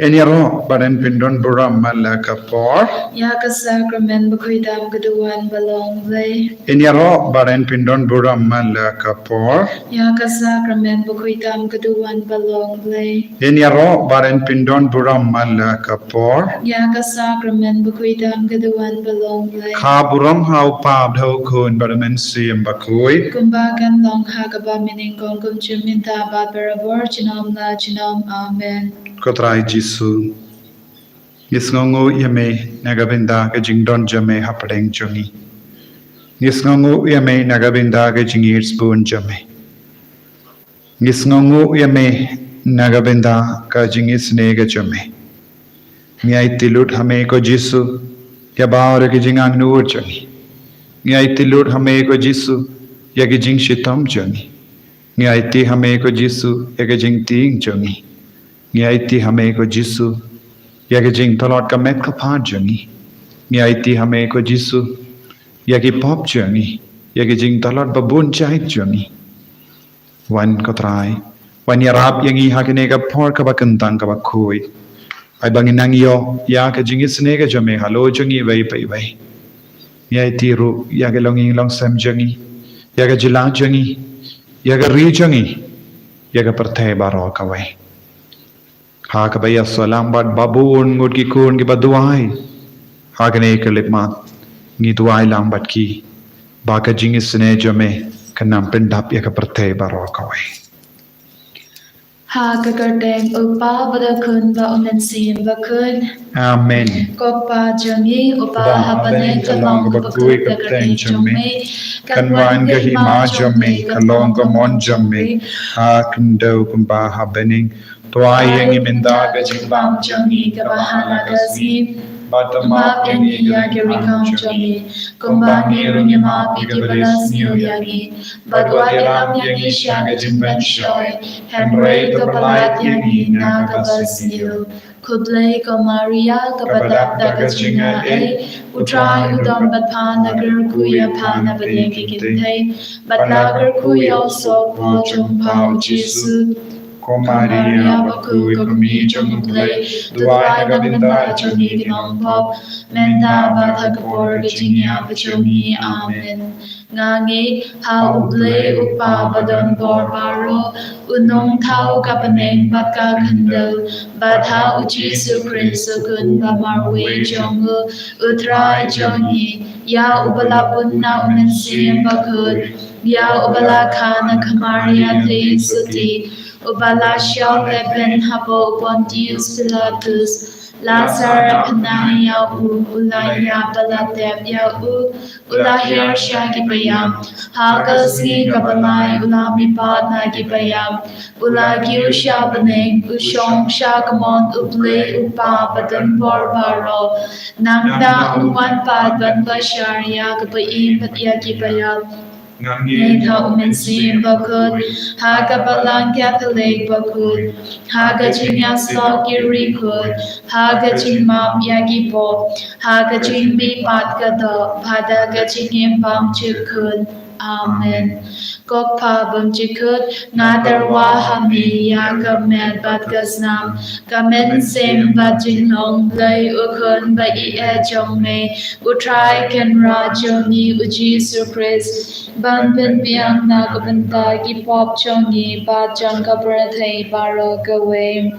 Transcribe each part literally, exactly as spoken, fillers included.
Yn ïaroh bad yn pyndon burom man la ka por. Ïa ka sakramen bakhuid tam ka duwan ba long Blei. Yn ïaroh bad yn pyndon burom man la ka por. Ïa ka sakramen bakhuid tam ka duwan ba long Blei. Yn ïaroh bad yn pyndon burom man la ka por. Ïa ka sakramen bakhuid tam ka duwan ba long Blei. Kha burom ha u Kpa bad ha u Khun bad ha u Mynsiem Bakhuid. Kumba kan long ha kaba mynnyngkong kum shynna mynta bad barabor junom la junom. Amen. Ko Trai Jisu, ngi sngewnguh ïa me na ka bynta ka jingdon jong me hapdeng jong ngi. Ngi sngewnguh ïa me na ka bynta ka jingïeit sbun jong me. Ngi sngewnguh ïa me na ka bynta ka jingisynei ka jong me. Ngi aiti lut ha me ko Jisu ïa baroh ki jingangnud jong ngi. Ngi aiti lut ha me ko Jisu ïa ki jingshitom jong ngi. Ngi aiti ha me ko Jisu ïa ki jingtieng jong ngi. Ngi aiti ha me ko Jisu ïa ki jingtlot ka met ka phad jong ngi. Ngi aiti ha me ko Jisu ïa ki pop jong ngi, ïa ki jingtlot ba bun jait jong ngi. Wan ko Trai, wan ïarap ïa ngi ha kane ka por kaba kyntang kaba khuid. Ai ba ngin nang ïoh ïa ka jingisynei ka jong me halor jong ngi iwei pa iwei. Ngi aiti ruh ïa ka longïing longsem jong ngi, ïa ka jylla jong ngi, ïa ka ri jong ngi, ïa ka pyrthei baroh kawei. Ha kaba ïasoh lang bad ba bun ngut ki khun kiba duwai ha kane ka lipmat, ngi duwai lang bad ki ba ka jingisynei jong me kan nang pyndap ïa ka pyrthei baroh kawei. Ha ka kyrteng u Kpa bad u Khun bad u Mynsiem Bakhuid. Amen. Ko Kpa jong ngi uba ha bneng, ka long kaba khuid ka kyrteng jong me. Kan wan ka hima jong me, ka long ka mon jong me ha khyndew kumba ha bneng. To ai ïa ngi mynta ka jingbam jong ngi kaba ha la ka sngi. Bad to map ïa ngi ïa ki riewkam jong ngi, kumba ngi ruh ngi map ïa kiba la sniew ïa ngi. Bad wat ïalam ïa ngi sha ka jingpynshoi, hynrei to pyllait ïa ngi na kaba sniew. Khublei ko Maria, kaba dap da ka jingaiei, u Trai u don bad pha. La kyrkhu ïa pha na pdeng ki kynthei, bad la kyrkhu ïa u sohpop jong pha u Jisu. Ko Maria bakhuid, ko Kmie jong u Blei, duwai na ka bynta jong ngi ki nongpop, mynta bad ha ka por ka jingïap jong ngi. Amen. Nga ngeit ha u Blei u Kpa ba don bor baroh, u nongthaw ka bneng bad ka khyndew, bad ha u Jisu Khrist u Khun ba marwei jong u, u Trai jong ngi. Ïa uba la bud na u Mynsiem Bakhuid, ïa uba la kha na ka Maria Theisotti, uba la shah lehbeiñ hapoh u Pontius Pilatus, la sar pynai ïa u, u la ïap bad la tep ïa u, u la hiar sha kiba ïap. Ha ka sngi kaba lai u la mihpat na kiba ïap, u la kiew sha bneng, u shong sha ka mon u Blei u Kpa ba don bor baroh. Nangta un wan pat ban bishar ïa kiba im bad ïa kiba ïap. Nga ngeit ha u Mynsiem Bakhuid, ha ka Balang Katholik bakhuid, ha ka jingïasyllok ki riewkhuid, ha ka jingmap ïa ki pop, ha ka jingmihpat ka doh, bad ha ka jingim bymjukut. Amen. Ko Kpa bymjukut, nga tyrwa ha me ïa ka met bad ka snam, ka mynsiem bad jinglong Blei u Khun ba ïeit jong me, u Trai Kynrad jong ngi u Jisu Khrist, ban pynbiang na ka bynta ki pop jong ngi bad jong ka pyrthei baroh kawei.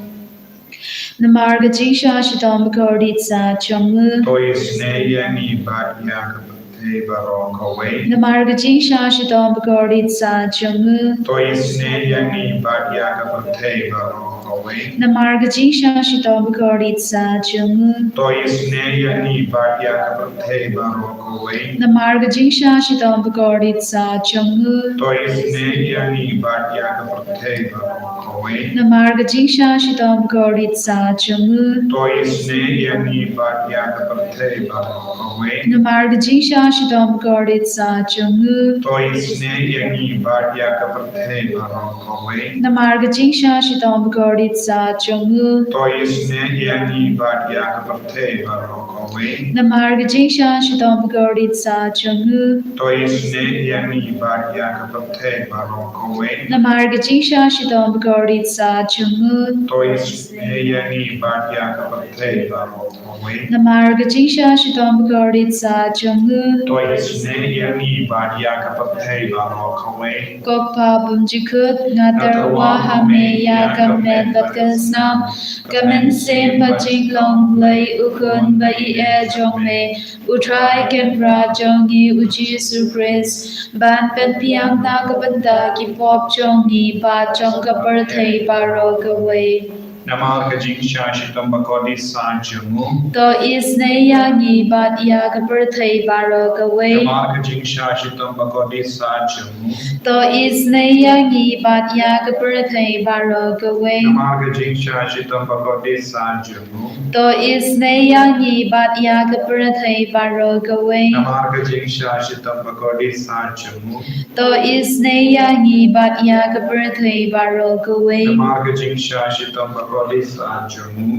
Namar ka jingshah shitom ba kordit sah jong u. To isynei ïa ngi bad ïa ka pyrthei baroh kawei. Namar ka jingshah shitom ba kordit sah jong u. To isynei ïa ngi bad ïa ka pyrthei baroh kawei. Namar ka jingshah shitom ba kordit sah jong u. To isynei ïa ngi bad ïa ka pyrthei baroh kawei. Namar ka jingshah shitom ba kordit sah jong u. To isynei ïa ngi bad ïa ka pyrthei baroh kawei. Namar ka jingshah shitom ba kordit sah jong u. To isynei ïa ngi bad ïa ka pyrthei baroh kawei. Namar ka jingshah shitom ba kordit sah jong u. To isynei ïa ngi bad ïa ka pyrthei baroh kawei. Namar ka jingshah shitom ba kordit sah jong u. To isynei ïa ngi bad ïa ka pyrthei baroh kawei. Namar ka jingshah shitom ba kordit sah jong u. To isynei ïa ngi bad ïa ka pyrthei baroh kawei. Namar ka jingshah shitom ba kordit kordit sa jong u. To isynei ïa ngi bad ïa ka pyrthei baroh kawei. Namar ka jingshah shitom bakordit sa jong u. To isynei ïa ngi bad ïa ka pyrthei baroh kawei. Ko Kpa bymjukut, nga tyrwa ha me ïa ka met bad ka snam, ka mynsiem bad jinglong Blei u Khun ba ïeit jong me, U Trai Kynrad jong ngi U Jisu Khrist, ban pynbiang na ka bynta ki pop jong ngi bad jong ka pyrthei baroh kawei. Namar ka jingshah shitom bakordit sa jong u. To isynei ïa ngi bad ïa ka pyrthei baroh kawei. Namar ka jingshah shitom bakordit sa jong u. To isynei ïa ngi bad ïa ka pyrthei baroh kawei. Namar ka jingshah shitom bakordit sa jong u. To isynei ïa ngi bad ïa ka pyrthei baroh kawei. Namar ka jingshah shitom bakordit sa jong u. To isynei ïa ngi bad ïa ka pyrthei baroh kawei. Namar ka jingshah shitom bakordit sa jong u.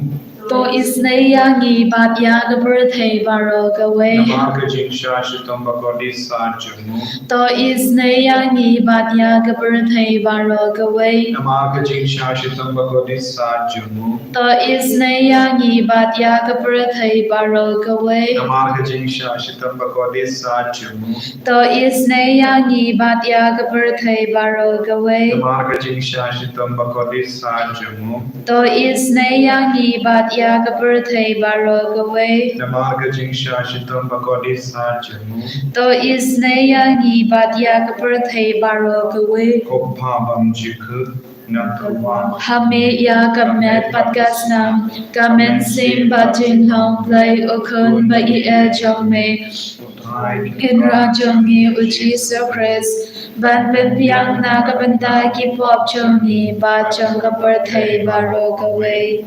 To isynei ïa ngi bad ïa ka pyrthei baroh kawei. Namar ka jingshah shitom bakordit sa jong u. To isynei ïa ngi bad ïa ka pyrthei baroh kawei. Namar ka jingshah shitom bakordit sa jong u. To isynei ïa ngi bad ïa ka pyrthei baroh kawei. Namar ka jingshah shitom bakordit sa jong u. To isynei ïa ngi bad ïa ka pyrthei baroh kawei. Namar ka jingshah shitom bakordit sa jong u. To isynei ïa ngi bad ïa ka pyrthei baroh kawei. Namar ka jingshah shitom bakordit sa jong u. To isynei ïa ngi bad ïa ka pyrthei baroh kawei. Ko Kpa bymjukut, nga tyrwa ha me ïa ka met bad ka snam, ka mynsiem bad jinglong Blei u Khun ba ïeit jong me, U Trai Kynrad jong ngi U Jisu Khrist, ban pynbiang na ka bynta ki pop jong ngi bad jong ka pyrthei baroh kawei.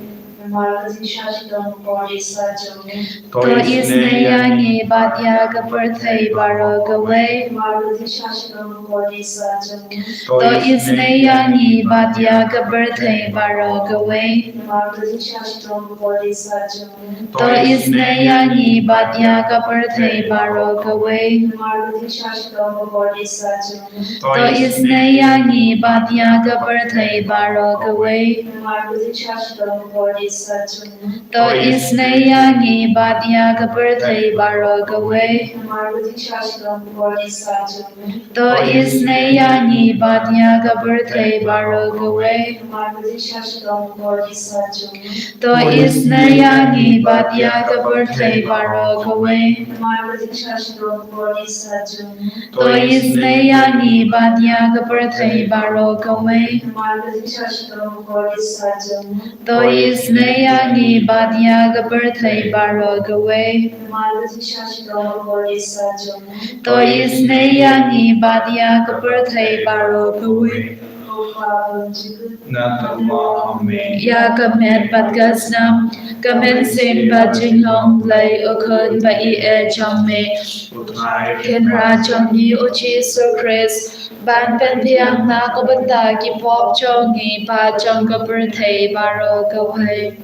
Namar ka jingshah shitom bakordit sa jong u. To isynei ïa ngi bad ïa ka pyrthei baroh kawei. Namar ka jingshah shitom bakordit sa jong u. To isynei ïa ngi bad ïa ka pyrthei baroh kawei. Namar ka jingshah shitom bakordit sa jong u. To isynei ïa ngi bad ïa ka pyrthei baroh kawei. Namar ka jingshah shitom bakordit sa jong u. To isynei ïa ngi bad ïa ka pyrthei baroh kawei. Namar ka jingshah shitom bakordit sa jong u. To isynei ïa ngi bad ïa ka pyrthei baroh kawei. Namar ka jingshah shitom bakordit sa jong u. To isynei ïa ngi bad ïa ka pyrthei baroh kawei. Namar ka jingshah shitom bakordit sa jong u. To isynei ïa ngi bad ïa ka pyrthei baroh kawei. Namar ka jingshah shitom bakordit sa jong u. To isynei ïa ngi bad ïa ka pyrthei baroh kawei. Namar ka jingshah shitom bakordit sa jong u. To isynei ïa ngi bad ïa ka pyrthei baroh kawei. Namar ka jingshah shitom bakordit sa jong u. To isynei ïa ngi bad ïa ka pyrthei baroh kawei. Ko Kpa bymjukut, nga tyrwa ha me ïa ka met bad ka snam, ka mynsiem bad jinglong Blei u Khun ba ïeit jong me, U Trai Kynrad jong ngi U Jisu Khrist, ban pynbiang na ka bynta ki pop jong ngi bad jong ka pyrthei baroh kawei.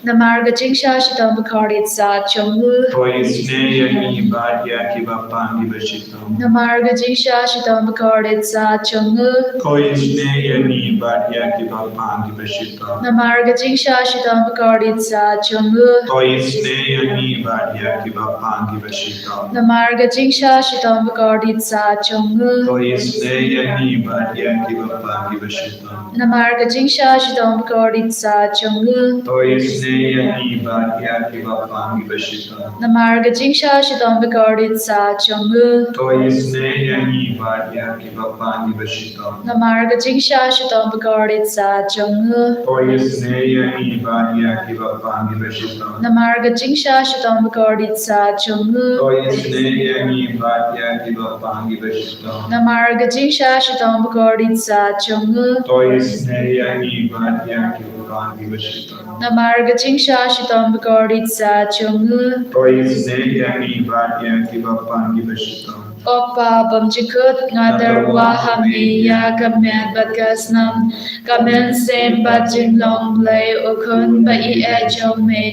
Namar ka jingshah shitom bakordit sa jong u. To isynei ïa ngi bad ïa kiba pang kiba shitom. Namar ka jingshah shitom bakordit sa jong u. To isynei ïa ngi bad ïa kiba pang kiba shitom. Namar ka jingshah shitom bakordit sa jong u. To isynei ïa ngi bad ïa kiba pang kiba shitom. Namar ka jingshah shitom bakordit sa jong u. To isynei ïa ngi bad ïa kiba pang kiba shitom. Namar ka jingshah shitom bakordit sa jong u. To isynei ïa ngi bad ïa kiba pang kiba shitom. Namar ka jingshah shitom bakordit sa jong u. To isynei ïa ngi bad ïa kiba pang kiba shitom. Namar ka jingshah shitom bakordit sa jong u. To isynei ïa ngi bad ïa kiba pang kiba shitom. Namar ka jingshah shitom bakordit sa jong u. To isynei ïa ngi bad ïa kiba pang kiba shitom. Namar ka jingshah shitom bakordit sa jong u. To isynei ïa ngi bad ïa kiba pang kiba shitom. Namar ka jingshah shitom bakordit sa jong u. To isynei ïa ngi bad ïa kiba pang kiba shitom. Ko Kpa bymjukut, nga tyrwa ha me ïa ka met bad ka snam, ka mynsiem bad jinglong Blei u Khun ba ïeit jong me,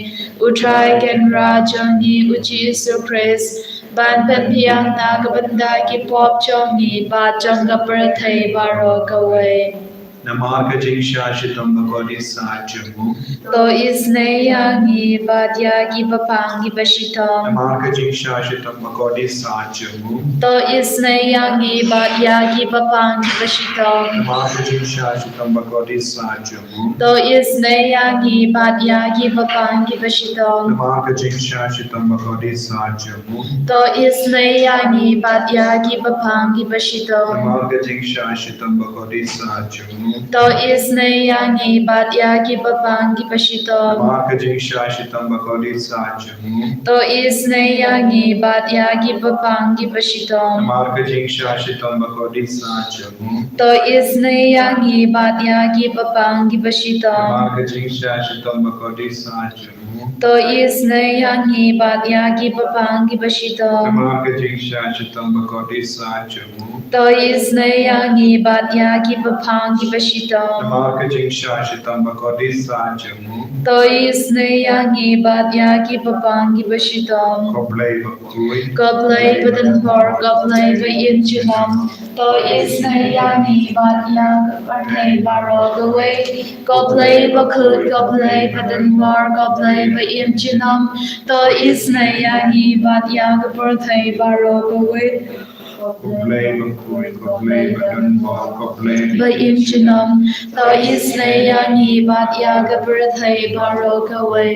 U Trai Kynrad jong ngi U Jisu Khrist, ban pynbiang na ka bynta ki pop jong ngi bad jong ka pyrthei baroh kawei. Namar ka jingshah shitom bakordit sah jong u. To isynei ïa ngi bad ïa kiba pang kiba shitom. Namar ka jingshah shitom bakordit sah jong u. To isynei ïa ngi bad ïa kiba pang kiba shitom. Namar ka jingshah shitom bakordit sah jong u. To isynei ïa ngi bad ïa kiba pang kiba shitom. Namar ka jingshah shitom bakordit sah jong u. To isynei ïa ngi bad ïa kiba pang kiba shitom. Namar ka jingshah shitom bakordit sah jong u. To isynei ïa ngi bad ïa kiba pang kiba shitom. Namar ka jingshah shitom bakordit sah jong u. To isynei ïa ngi bad ïa kiba pang kiba shitom. Namar ka jingshah shitom bakordit sah jong u. To isynei ïa ngi bad ïa kiba pang kiba shitom. Namar ka jingshah shitom bakordit sah jong u. To isynei ïa ngi bad ïa kiba pang kiba shitom. Namar ka jingshah shitom bakordit sah jong u. To isynei ïa ngi bad ïa kiba pang kiba shitom. Namar ka jingshah shitom bakordit sah jong u. To isynei ïa ngi bad ïa kiba pang kiba shitom. Ko Blei bakhuid. Ko Blei badonbor, ko Blei ba im junom. To isynei ïa ngi bad ïa ka pyrthei baroh kawei. Ko Blei bakhuid, ko Blei badonbor, ko Blei ba im junom. To isynei ïa ngi bad ïa ka pyrthei baroh kawei. Ko Blei bakhuid, ko Blei badonbor, ko Blei ba im junom. To isynei ïa ngi bad ïa ka pyrthei baroh kawei.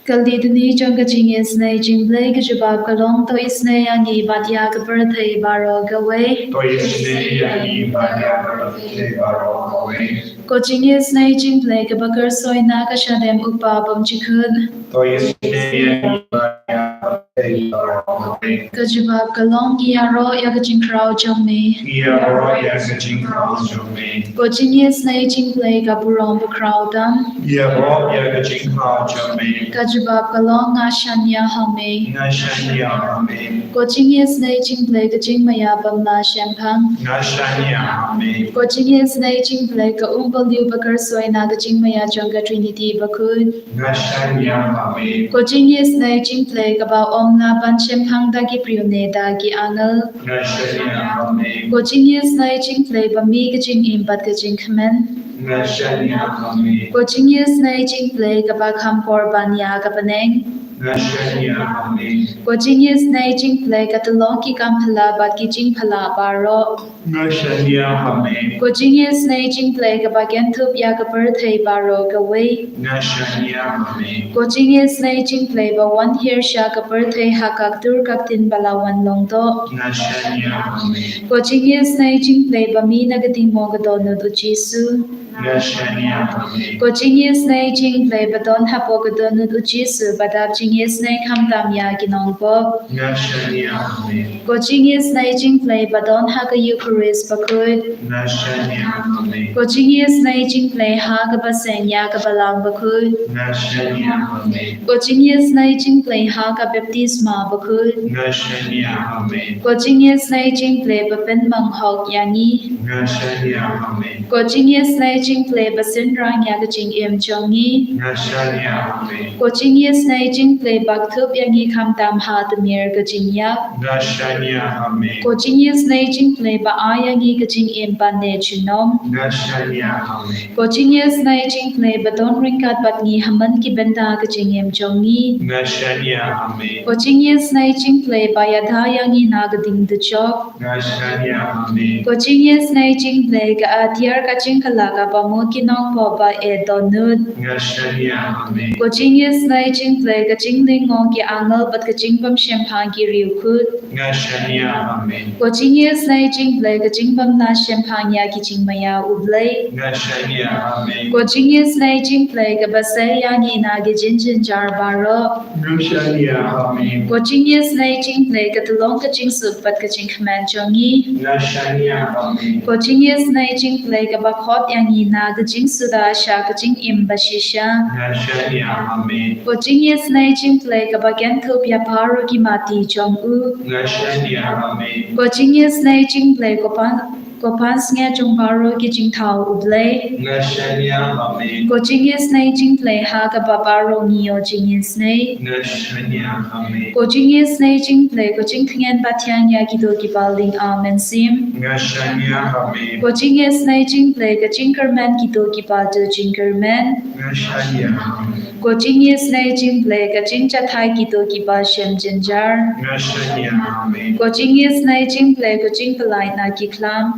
Ka litany jong ka jingisynei jingblei, ka jubab ka long: To isynei ïa ngi bad ïa ka pyrthei baroh kawei. To isynei ïa ngi bad ïa ka pyrthei baroh kawei. Ko jingisynei jingblei kaba kyrsoi na ka shadem u Kpa bymjukut. To isynei ïa ngi bad ïa ka pyrthei baroh kawei. Ka jubab ka long: Ngi ïaroh ïa ka jingkhraw jong me. Ngi ïaroh ïa ka jingkhraw jong me. Ko jingisynei jingblei ka burom bakhraw tam. Ïaroh ïa ka jingkhraw jong me. Ka jubab ka long: Nga shaniah ha me. Nga shaniah ha me. Ko jingisynei jingblei ka jingmaïa bym lah shemphang. Nga shaniah ha me. Ko jingisynei jingblei ka umbaliew bakyrsoi na ka jingmaïa jong ka Trinity bakhuid. Nga shaniah ha me. Ko jingisynei jingblei kaba ym lah ban shemphang da ki briew ne da ki angel. Nga shaniah ha me. Ko jingisynei jingblei ba mih ka jingim bad ka jingkmen. Nga shaniah ha me. Ko jingisynei jingblei kaba kham kor ban ïa ka bneng. Nga shaniah ha me. Ko jingisynei jingblei ka tyllong ki kam phylla bad ki jingphylla baroh. Nga shaniah ha me. Ko jingisynei jingblei kaba kynthup ïa ka pyrthei baroh kawei. Nga shaniah ha me. Ko jingisynei jingblei ba wan hiar sha ka pyrthei ha ka ktur ka ktien ba la wan long doh. Nga shaniah ha me. Ko jingisynei jingblei ba mih na ka dingmo ka dohnud u Jisu. Nga shaniah ha me. Ko jingisynei jingblei ba don hapoh ka dohnud u Jisu ba dap jingisynei khamtam ïa ki nongpop. Nga shaniah ha me. Ko jingisynei jingblei ba don ha ka Eukharist bakhuid. Nga shaniah ha me. Ko jingisynei jingblei ha kaba seng ïa ka Balang bakhuid. Nga shaniah ha me. Ko jingisynei jingblei ha ka baptisma bakhuid. Nga shaniah ha me. Ko jingisynei jingblei ba pynmong hok ïa ngi. Nga shaniah ha me. Ko jingisynei jingblei ba synran ïa ka jingim jong ngi. Nga shaniah ha me. Ko jingisynei jingblei ba kthup ïa ngi khamtam ha tmier ka jingïap. Nga shaniah ha me. Ko jingisynei jingblei ba ai ïa ngi ka jingim ban neh junom. Nga shaniah ha me. Ko jingisynei jingblei ba don ryngkat bad ngi ha man ki bynta ka jingim jong ngi. Nga shaniah ha me. Ko jingisynei jingblei ba ïada ïa ngi na ka ding dujok. Nga shaniah ha me. Ko jingisynei jingblei ka atiar ka jingkylla kaba mut ki nongpop ba eh dohnud. Nga shaniah ha me. Ko jingisynei jingblei ka jinglyngngoh ki angel bad ka jingbymshemphang ki riewkhuid. Nga shaniah ha me. Ko jingisynei jingblei ka jingbymlah shemphang ïa ki jingmaïa u Blei. Nga shaniah ha me. Ko jingisynei jingblei kaba sei ïa ngi na ki jingjynjar baroh. Nga shaniah ha me. Ko jingisynei jingblei ka tyllong ka jingsuk bad ka jingkmen jong ngi. Nga shaniah ha me. Ko jingisynei jingblei kaba khot ïa ngi na ka jingsuda sha ka jingim bashisha. Nga shaniah ha me. Ko jingisynei jingblei kaba kynthup ïa baroh ki mati jong u. Nga shaniah ha me. Ko jingisynei jingblei ko pan Ko pansngiat jong baroh ki jingthaw, U Blei. Nga shaniah, amen. Ko jingisynei jong U Blei ha kaba baroh ngi ïoh jingisynei. Nga shaniah, amen. Ko jingisynei jong U Blei, ko jingtngen bathiang ïa kito kiba ling, amen sim. Nga shaniah, amen. Ko jingisynei jong U Blei, ka jingkyrmen kito kiba duh jingkyrmen. Nga shaniah, amen. Ko jingisynei jong U Blei, ka jingjathai kito kiba shem jynjar. Nga shaniah, amen. Ko jingisynei jong U Blei, ko jingpyllait na ki khlam.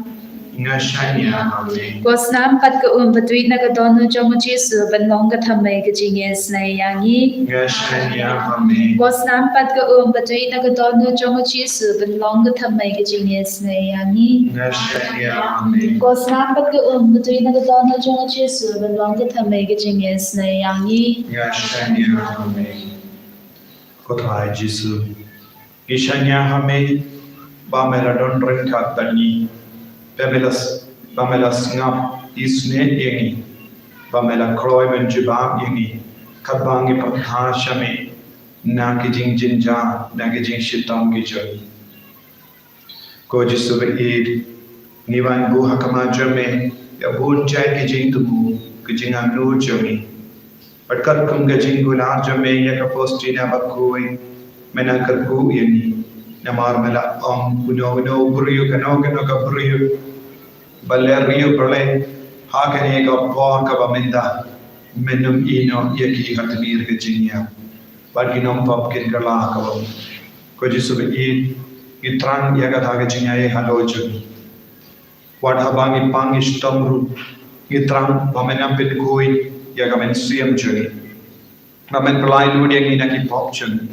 Nga shaniah, amen. Ko snam pat ka um ba tuid na ka dohnud jong U Jisu ban long ka thymmei ka jingisynei ïa ngi. Nga shaniah, amen. Ko snam pat ka um ba tuid na ka dohnud jong U Jisu ban long ka thymmei ka jingisynei ïa ngi. Nga shaniah, amen. Ko snam pat ka um ba tuid na ka dohnud jong U Jisu ban long ka thymmei ka jingisynei ïa ngi. Nga shaniah, amen. Ko Trai Jisu, ngi shaniah ha me ba me la don ryngkat bad ngi. Ba me la s-, ba me la sngap isynei ïa ngi. Ba me la kloi ban jubab ïa ngi katba ngi pyrta sha me na ki jingjynjar, na ki jingshitom ki jong ngi. Ko Jisu ba ïeit, ngi wan buh ha khmat jong me ïa bun jait ki jingthmu, ki jingangnud jong ngi. Bad katkum ka jingkular jong me ïa ka Faustina bakhuid, me nang kyrkhu ïa ngi. Namar me la ong, uno uno u briew, kano kano ka briew ba leh riew ba leh ha kane ka por kaba mynta, men ym ïehnoh ïa ki ha tmier ka jingïap. Bad ki nongpop kin kylla ha kaba bud. Ko Jisu ba ïeit, ngi thrang ïa kata ka jingaiei halor jong ngi. Wat haba ngi pang ngi shitom ruh, ngi thrang ba men nang pynkhuid ïa ka mynsiem jong ngi. Ba men pynlait lut ïa ngi na ki pop jong ngi.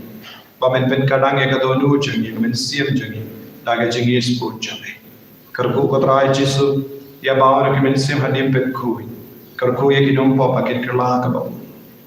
Ba men pynkadang ïa ka dohnud jong ngi, ka mynsiem jong ngi da ka jingisynei jong me. Kyrkhu ko Trai Jisu, ïa baroh ki mynsiem hadien pynkhuid. Kyrkhu ïa ki nongpop ba kin kylla ha kaba bud.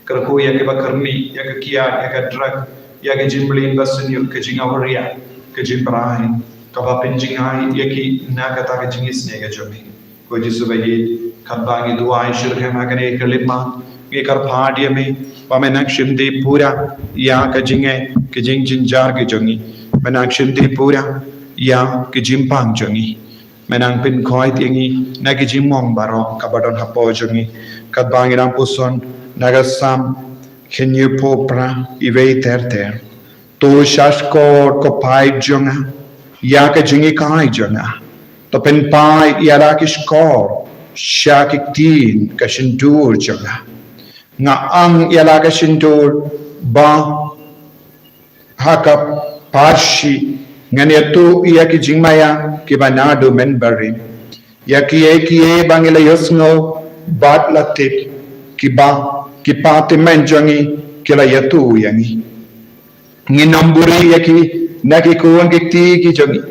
Kyrkhu ïa kiba kyrni ïa ka kiad, ïa ka drug, ïa ki jingmlien basniew, ka jingawria, ka jingpyrshah, kaba pynjngai ïa ki na kata ka jingisynei ka jong me. Ko Jisu ba ïeit, katba ngi duwai shitrhem ha kane ka khyllipmat, ngi kyrpad ïa me ba me nang shim dih pura ïa ka jingeh, ka jingjynjar ka jong ngi. Me nang shim dih pura ïa ka jingpang jong ngi. Me nang pynkhuid ïa ngi na ki jingmong baroh kaba don hapoh jong ngi. Katba ngi nang puson na ka Salm khynñiewphew phra, iwei ter ter. To shahshkor ko paid jong nga ïa ka jinghikai jong nga. To pynpaid ïa la ki shkor sha ki ktien ka shyntur jong nga. Nga ang ïa la ka shyntur ba ha ka parsi ngan ïathuh ïa ki jingmaïa kiba naduh mynbarim. Ïa kiei kiei ba ngi la ïohsngew bad la tip, kiba ki pathymmai jong ngi ki la ïathuh ïa ngi. Ngin ym buhrieh ïa ki na ki khun ki kti ki jong ngi.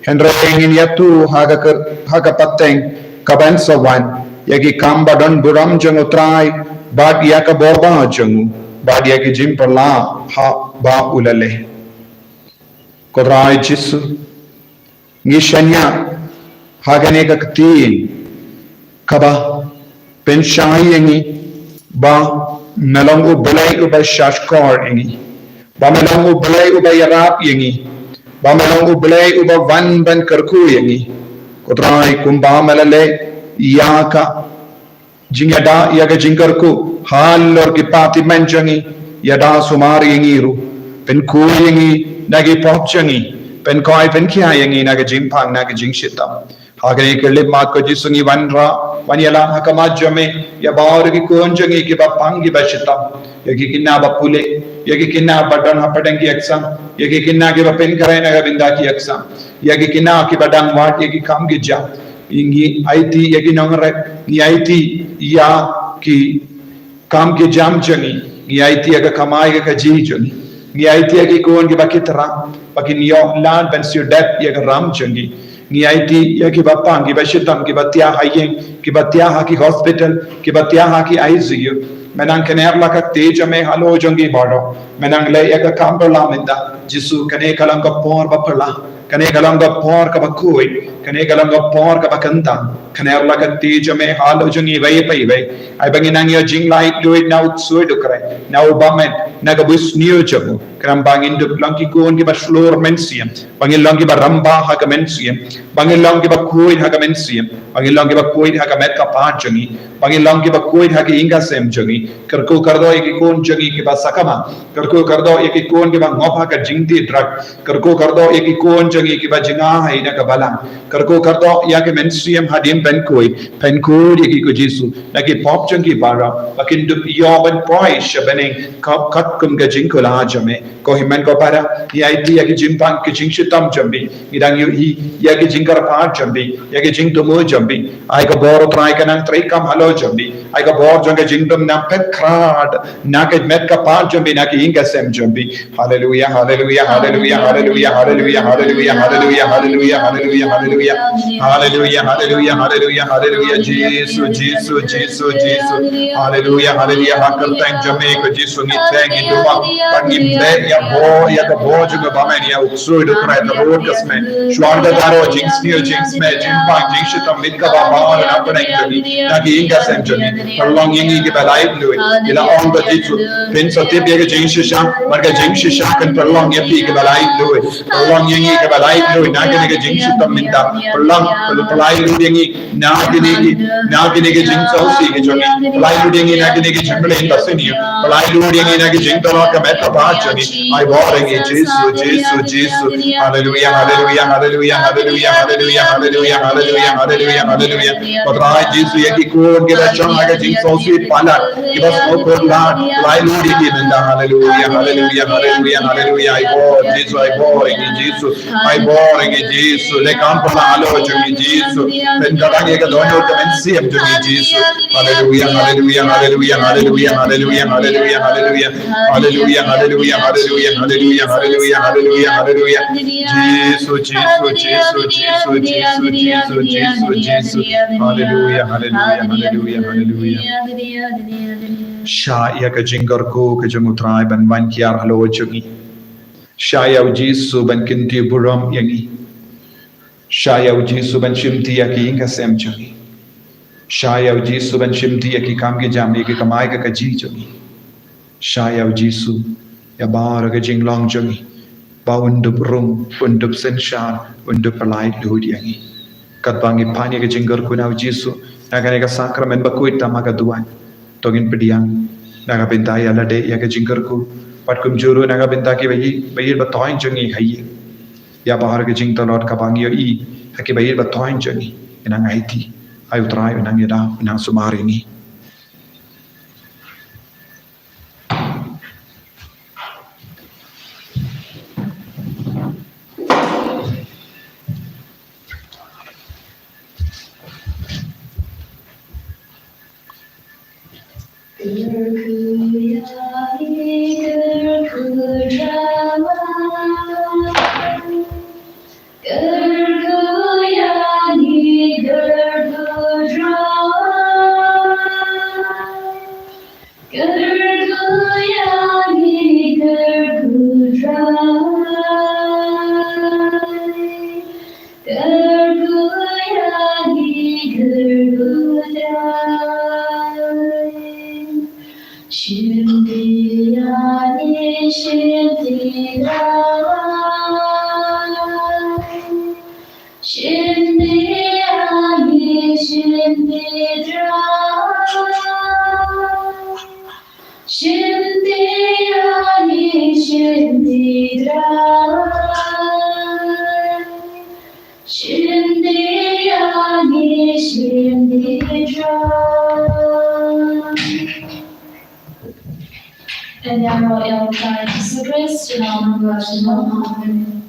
Hynrei ngin ïathuh ha ka, ha ka pateng kaban sa wan ïa ki kam ba don burom jong U Trai bad ïa ka bor ba jong u bad ïa ki jingpyrshah ba u la leh. Ko Trai Jisu, ngi shaniah ha kane ka ktien kaba pynshai ïa ngi ba me long U Blei uba shahshkor ïa ngi, ba me long U Blei uba ïarap ïa ngi, ba me long U Blei uba wan ban kyrkhu ïa ngi. Ko Trai, kumba me la leh ïa ka jingïada, ïa ka jingkyrkhu halor ki pathymmai jong ngi, ïada sumar ïa ngi ruh, pynkhuid ïa ngi na ki pop jong ngi, pynkhoi pynkhia ïa ngi na ka jingpang, na ka jingshitom. Ha kane ka khyllipmat ko Jisu ngi wanrah, wan ïalam ha khmat jong me ïa baroh ki khun jong ngi kiba pang kiba shitom, ïa ki khynnah ba pule, ïa ki khynnah ba don hapdeng ki exam, ïa ki khynnah kiba pynkhreh na ka bynta ki exam, ïa ki khynnah kiba dang wad ïa ki kam ki jam. Ngi aiti ïa ki nongrep, ngi aiti ïa ki kam ki jam jong ngi, ngi aiti ïa ka kamai ka kajih jong ngi, ngi aiti ïa ki khun kiba ki thrang ba kin ïoh lad ban siew dep ïa ka ram jong ngi. Ngi aiti ïa kiba pang, kiba shitom, kiba thiah ha ïing, kiba thiah ha ki hospital, kiba thiah ha ki I C U. Me nang kner la ka kti jong me halor jong ki baroh. Me nang leh ïa ka kam phylla mynta. Jisu, kane ka long ka por ba phylla. Kane ka long ka por kaba khuid, kane ka long ka por kaba kyntang. Kane la ka kti jong me halor jong ngi iwei pa iwei. Ai ba ngin nang ïoh jinglaitluid na u ksuid u krai, na u bymman, na ka bunsniew jong u. Khnang ba ngin dup long ki khun kiba shlur mynsiem, ba ngin long kiba rangbah ha ka mynsiem, ba ngin long kiba khuid ha ka mynsiem, ba ngin long kiba khuid ha ka met ka phad jong ngi, ba ngin long kiba khuid ha ka ïing ka sem jong ngi. Kyrkhu kyrdoh ïa ki khun jong ngi kiba sakma, kyrkhu kyrdoh ïa ki khun kiba ngop ha ka jingtih drug, kyrkhu kyrdoh ïa ki khun jong ngi kiba jngai na ka balang, kyrkhu kyrdoh ïa ki mynsiem hadien ban khuid, ban khuid ïa ki ko Jisu na ki pop jong ki baroh, ba kin dup ïoh ban poi sha bneng, ka katkum ka jingkular jong me. Ko hynmen ko para, ngi aiti ïa ki jingpang ki jingshitom jong phi, ngi dang ïohi ïa ki jingkyrpad jong phi, ïa ki jingthmu jong phi. Ai ka bor u Trai ka nang treikam halor jong phi. Ai ka bor jong ka jingdum nang phet khrad na ka met ka phad jong phi, na ka ïing ka sem jong phi. Haleluia, haleluia, haleluia, haleluia, haleluia, haleluia, haleluia, haleluia, haleluia, haleluia. Haleluia, haleluia, haleluia, haleluia. Jisu, Jisu, Jisu, Jisu. Haleluia, haleluia. Ha kyrteng jong me ko Jisu ngi thank you, Tuhan. Ba ngim beh ïa bor, ïa ka bor jong ka bymman, ïa u ksuid u krai, ka rud ka smet. Shuwa ka baroh jingsniew jingsmet, jingpang jingshitom, miet kaba bha na pdeng jong ngi, na ki ïing ka sem jong ngi. Pynlong ïa ngi kiba laitluid. Ngi la ong ko Jisu, phin sa tip ïa ka jingshisha, bad ka jingshisha kan pynlong ïa phi kiba laitluid. Pynlong ïa ngi kiba laitluid na kane ka jingshitom mynta. Pynlong, pynlong, pynlong ïa ngi na kine ki, na kine ki jingsngewsih ki jong ngi. Pynlong ïa ngi na kine ki jingmlien basniew. Pynlong ïa ngi na ki jingtyrwa ka met ka phad jong ngi. Ai bor ïa ngi Jisu, Jisu, Jisu. Haleluia, haleluia, haleluia. Ko Trai Jisu, ïa ki khun kiba shong ha ka jingsngewsih palat, kiba sngewkhuslai, pynlong ïa ngi mynta. Haleluia, haleluia, haleluia, haleluia. Ai bor Jisu, ai bor ïa ngi Jisu. Ai bor ïa ngi Jisu, leh kam pynlong halor jong ngi Jisu. Pynkylla ïa ka dohnud ka mynsiem jong ngi Jisu. Haleluia, haleluia, haleluia, haleluia, haleluia, haleluia, haleluia. Haleluia, haleluia, haleluia, haleluia, haleluia, haleluia, haleluia. Jisu, Jisu, Jisu, Jisu, Jisu, Jisu, Jisu. Haleluia, haleluia, haleluia, haleluia. Shah ïa ka jingkyrkhu ka jong u Trai ban wan kiar halor jong ngi. Shah ïa u Jisu ban kynthih burom ïa ngi. Shah ïa u Jisu ban shimti ïa ki ïing ka sem jong ngi. Shah ïa u Jisu ban shimti ïa ki kam ki jam, ïa ki kamai ka kajih jong ngi. Shah ïa u Jisu ïa baroh ka jinglong jong ngi. Ba un dup rung, un dup synshar, un dup pynlait luid ïa ngi. Katba ngi pan ïa ka jingkyrkhu na u Jisu, na kane ka sakramen bakhuid tam ha ka duwan. To ngin pdiang na ka bynta ïa lade ïa ka jingkyrkhu. Bad kumjuh ruh na ka bynta kiba ïeit, ba ïeit ba thoiñ jong ngi ha ïing. Ïa baroh ka jingtlot kaba ngi ïohi ha kiba ïeit ba thoiñ jong ngi. Ngi nang aiti. Ai u Trai u nang ïada, u nang sumar ïa ngi. Kyrkhu ïa ngi, kyrkhu Trai. Kyrkhu ïa ngi, kyrkhu Trai. Kyrkhu ïa ngi, kyrkhu Trai. Shimti ïa ngi, shimti Trai. Shimti ïa ngi, shimti Trai. Shimti ïa ngi, shimti Trai. Shimti ïa ngi, shimti Trai. Yn ïaroh ïa u Trai Jisu Khrist, sha u nongpynim. Amen.